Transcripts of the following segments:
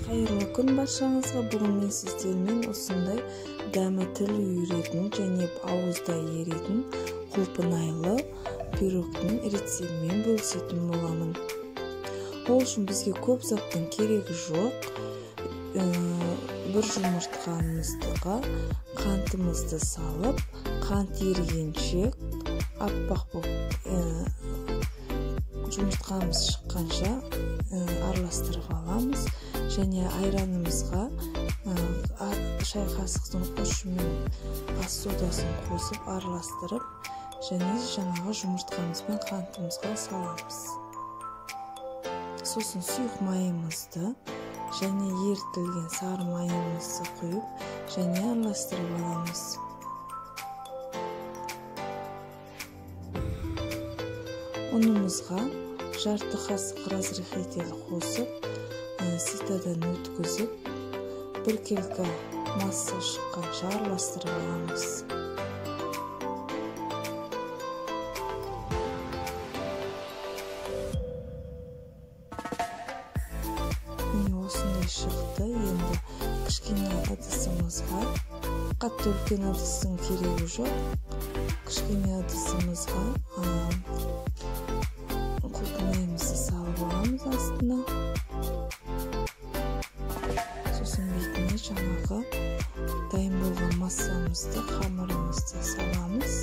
Қайырлы күн баршаңызға. Бүгін мен сіздермен осындай дәмі тіл үйіретін және ауызда еретін құлпынайлы пирогтың рецептімен бөлісетін боламын. Ол үшін бізге көп заттың керегі жоқ. Бір жұмыртқамызға қантымызды салып, қант ерігенше аппақ болып жұмыртқамыз шыққанша араластырып аламыз. Және айранымызға шай қасықтың ұшымен ас содасын қосып араластырып, және жаңағы жұмыртқамыз бен қантымызға саламыз. Сосын сұйық майымызды және ерітілген сары майымызды құйып, және араластырып аламыз. Ұнымызға жарты қасық разрыхлитель қосып, ситадан өткізіп, біркелкі масса шыққанша араластырып аламыз. Міне осындай шықты. Енді кішкене ыдысымызға, қатты үлкен ыдыстың керегі жоқ, кішкене ыдысымызға құлпынайымызды салып аламыз астына. Сосын бетіне жаңағы дайын болған массамызды, қамырымызды саламыз.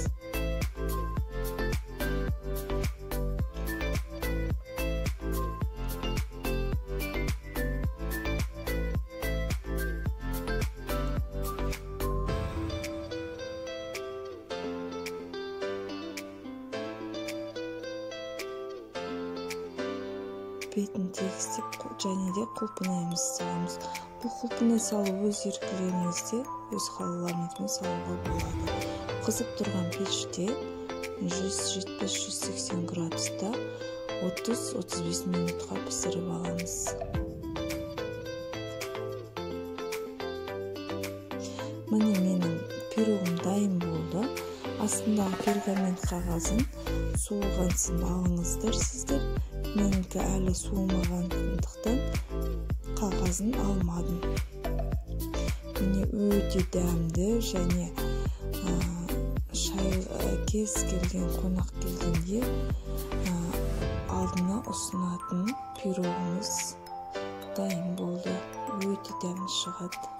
Бетін тегістеп және де құлпынайымызды саламыз. Бұл құлпынай салу өз еркілеріңізде, өз қалауларыңызбен салуға болады. Қызып тұрған пеште 170-180 градуста 30-35 минутқа пісіріп аламыз. Міне менің пирогым дайын болды. Астындағы пергамент қағазын суығансын алыңыздар сіздер. Менікі әлі суымағандықтан қағазын алмадым. Міне өте дәмді және шай кез келген қонақ келгенде алдына ұсынатын пирогымыз дайын болды. Өте дәмді шығады.